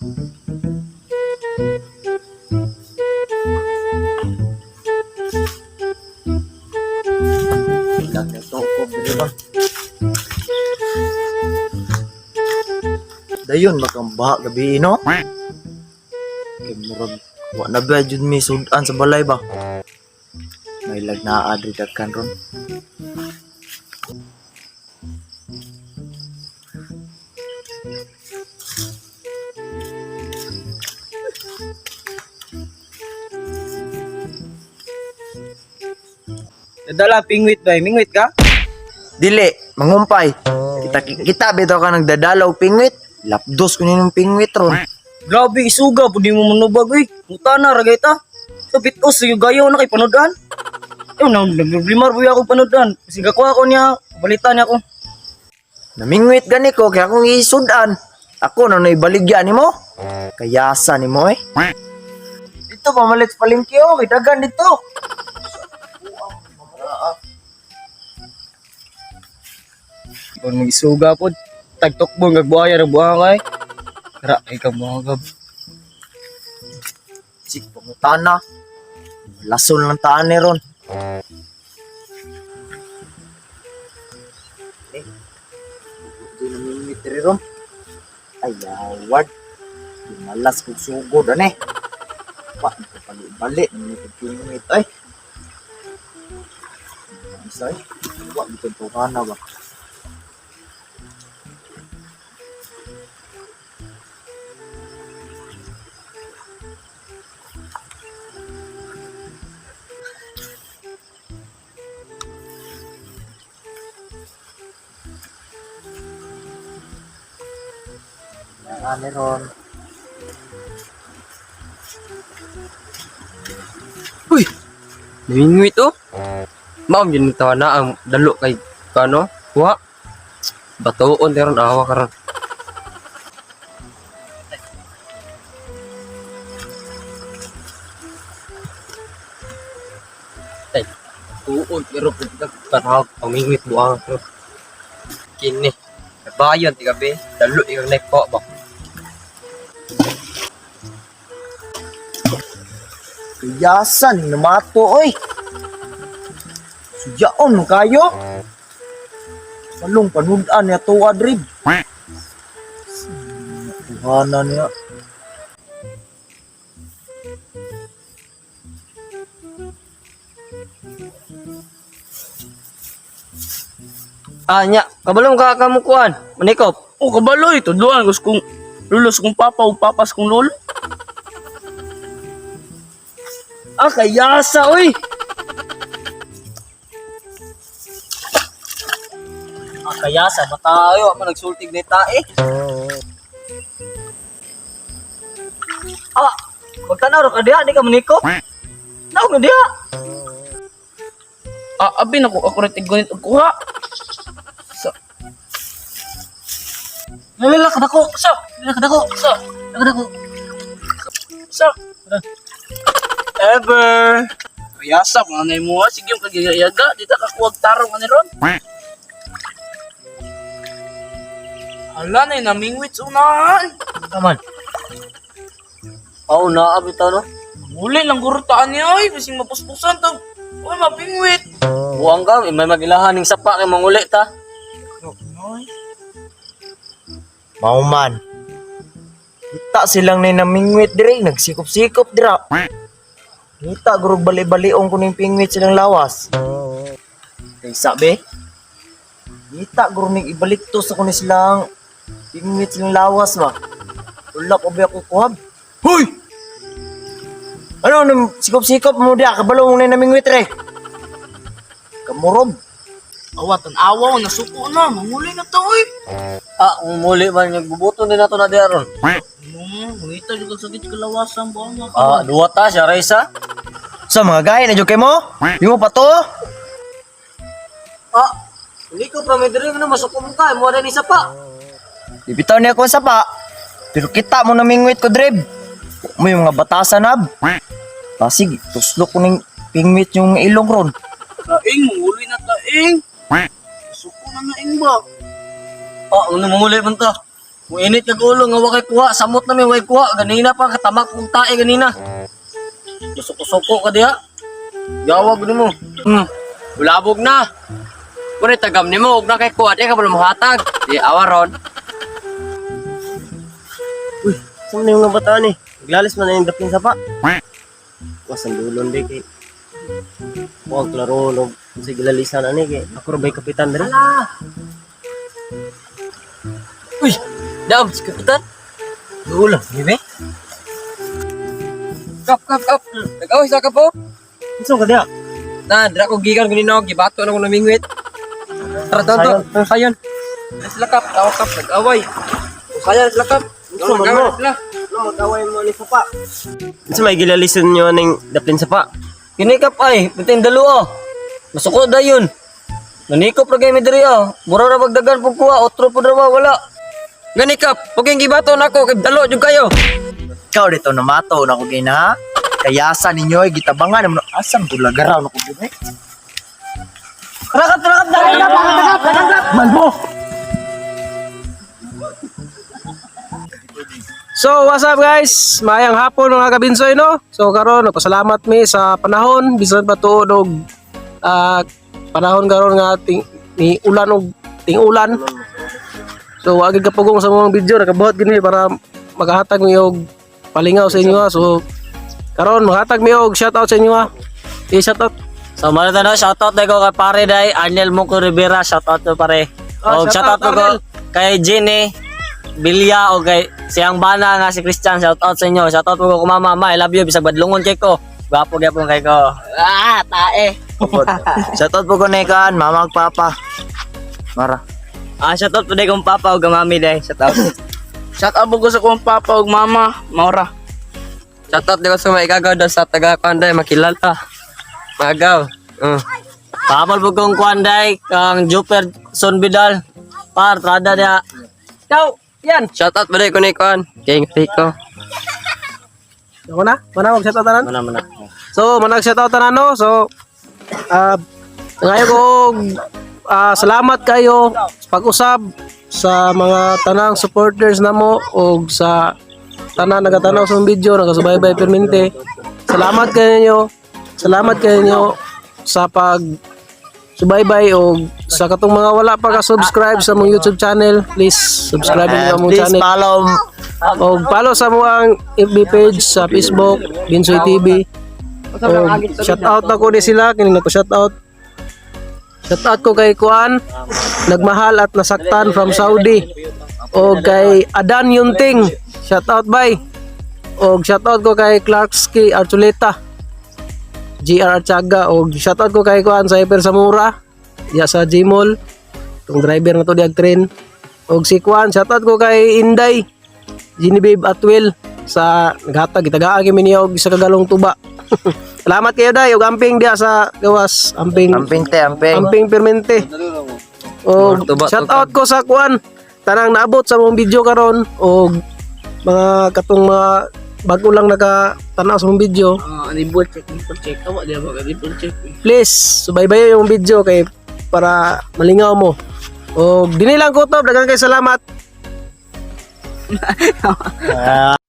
Ilang na tukob diri ba? Dayon makang baha gabi no? Kay murag wa na ba jud mi sudan sa balay ba? May lag naa diri dagkan ron. Nadala pingwit ba? Mingwit ka? Dili, mangumpay. Kita kita bitaw ka nagdadalaw pingwit. Lapdos ko ninong pingwit ron. Grabe isuga pud mo manubag oy. Mutana ra gay ta. Sa bitos yung gayo na kay panodan. Ayo na naglimar buya ako panodan. Sige ko ako niya, balitan niya ako. Namingwit gani ko kaya akong isudan. Ako na naibaligya nimo. Kayasa nimo eh. Dito pamalit sa palengke oh, kay dagan dito. Kon magisuga pod. Tagtukbong gagbuhaya ra buhang ay. Ra ay ka buhang gab. Sik pangutana. Lason lang taan ni ron. Eh, ito namingwit diri ron. Ay, awad. Malas kong sugod, ane. Pa, balik-balik. Namingwit ang pingwit, ay. Isa, ay. Wa, bitong tuhana ba? Ane ron. Uy! Namingwit oh. Maam yun tawa na ang dalo kay kano? Wa. Batuon teron awa karon. Tay, tuon pero pud ka tarag pamingwit buang pero kini. Bayon ti gabi, dalo ikaw neko ba. Kayasan, namato, oy. Suyaon mo kayo. Walong panudan niya tuwa, drib. Tuhana niya. Ah, nya, kabalong ka kamukuan. Manikop. Oh, kabalo ito. Duan, gusto kong lulos kong papa o papas kong lolo. Ah kayasa oy. Ah, kayasa ba tayo? Ako nagsultig ni tae. Ah, magtanaw ra ka diha di ka manikop. Naong na diha. Ah, abi na ko. Ako rin tiggunit og kuha. Sa, Lala kadako. sa, Lala kadako. sa, Lala kadako. sa. Ever. Kayasa, mga nay mo. Sige yung kagayaga. Dita ka kuwag tarong ani ron. Hala, nay namingwit sa unahan. Kaman. Oo, naa bitaw no. Muli lang gurutaan niya, oy. Basing mapuspusan to. Uy, mapingwit. Buang ka, may magilahan ning sapa kay manguli ta. Mauman. Kita silang na namingwit dire, nagsikop-sikop dira. Kita gurug bali-baliong kuning pingwit silang lawas. Kaysa be. Kita gurug ning ibalik to sa kuning silang pingwit silang lawas ba. Wala pa ba ako kuhab? Hoy! Ano nang sikop-sikop mo diya kabalo mong na namingwit re. Kamurob. Awa, tan-awa, nasuko na. Manguli na to, oy. Ah, umuli man nagbubuto din nato na diha ron. Ngita juga sakit kalawasan buang nga. Ah, duwa ta siya Raisa. Sa mga gay na jud kay mo? Di mo pa to? Ah, hindi ko pa may diri mo masuko mo ka, mo ni sapa. Ibitaw niya ko sa pa. Pero kita mo namingwit ko, Drib. Mo yung mga batasan, ab. Pasig, tuslok ko ning pingwit yung ilong ron. Taing, manguli na taing. Nasuko na naing ba? Ah, ano manguli man ta? Kung init kag ulo nga wa kay kuha, samot na mi way kuha. Ganina pa katamak kong tae ganina. Suko-suko ka diha. Gawag nimo. Ulabog na. Wala tagam nimo og na kay kuha di ka balo mohatag. Di awa ron. Uy, saan na yung mga bataan eh? Naglalis man na yung dapin sapa. Wasan dulon di kay. Huwag klaro no sa gilalisan ani kay ako ra ba'y kapitan diri. Uy, dam si kapitan. Dulo, di ba? Kap kap kap. Nag-away sa ka po. Unsa ka diha? Na, dira ko gikan ganina gibato na ko namingwit. Tara tara. Tara sayon. Sila kap, tawa kap nag-away. Sayon sila kap. Unsa man mo? Sila. Ano mag-away mo ni sapa? Unsa may gilalisan niyo aning dapin sapa? Kini kap ay, bitin dalo oh. Masuko dayon. Nanikop ra gay mi diri oh. Mura ra bagdagan pug kuha, otro pud ra ba wala. Gani kap, huwag kayong gibato nako kay dalo jud kayo. Ikaw dito namato na ko gina. Kayasa ninyo ay gitabangan mo asam tulagaraw na ko gina. Rakat rakat rakat rakat rakat. Manbo. So, what's up guys? Maayang hapon mga kabinsoy no. So karon nagpasalamat mi sa panahon bisan pa tuod og panahon karon nga ting ni ulan og ting-ulan. So wa gid kapugong sa mga video nakabuhat gid mi para magahatag mi og palingaw sa inyo ha. So karon maghatag mi og shoutout sa inyo ha. I-shoutout. So mao na no, shoutout na ko kay pare day Arnel Mongko Rivera, shoutout to pare. Ah, O shoutout, shoutout ko Arnel. kay Jenny Bilya o kay siyang bana nga si Christian, shoutout sa inyo. Shoutout ko kay mama, ma, I love you bisag badlongon kay ko. Gwapo gyapon kay ko. Ah, tae. Shoutout po ko nekan, mama ug papa. Mara. Ah, shoutout po day kong papa ug mami day. Shoutout. Shout out ko sa kong papa ug mama, Maura. Shoutout di ko sa mga igagaw daw sa taga kanday makilala. Magaw. Pamol po kong kuan day kang Juper Son Vidal. Par trada dia. Ciao. Yan. Shoutout ba ko ni kuan? King Rico. Ako na. Mana mag shoutout tanan. Mana mana. So, manag shoutout tanan no. So, ngayon ko og, salamat kayo sa pag-usab sa mga tanang supporters namo og sa tanan nagatanaw sa among video nagasubaybay permente. Salamat kayo ninyo. Salamat kayo ninyo sa pag subaybay og sa katong mga wala pa ka-subscribe sa among YouTube channel, please subscribe ninyo And among please channel. follow Og follow sa among FB page sa Facebook, Binsoy TV. Og shout out ako ni sila kini nako shout out. Shout out ko kay Kuan, nagmahal at nasaktan from Saudi. Og kay Adan Yunting, shout out bay. Og shout out ko kay Clarkski Archuleta. GR Archaga og shout out ko kay Kuan Cyber Samura diya sa Gmall. Itong driver na to diag train. Og si Kuan, shout out ko kay Inday. Genevieve Atwell sa naghatag gitagaan kami niya og isa ka galong tuba. Salamat kayo day og amping diya sa gawas, amping amping te, amping. amping permente. Og Tuba, shout out ko sa kuan tanang naabot sa mong video karon og mga katong mga bago lang naka-tanaw sa mong video. Ah, nibol check, nibol check. Awa di ba nibol check. Please subaybayan yung video kay para malingaw mo. Og dinhi lang ko to, daghang kay salamat. Ah.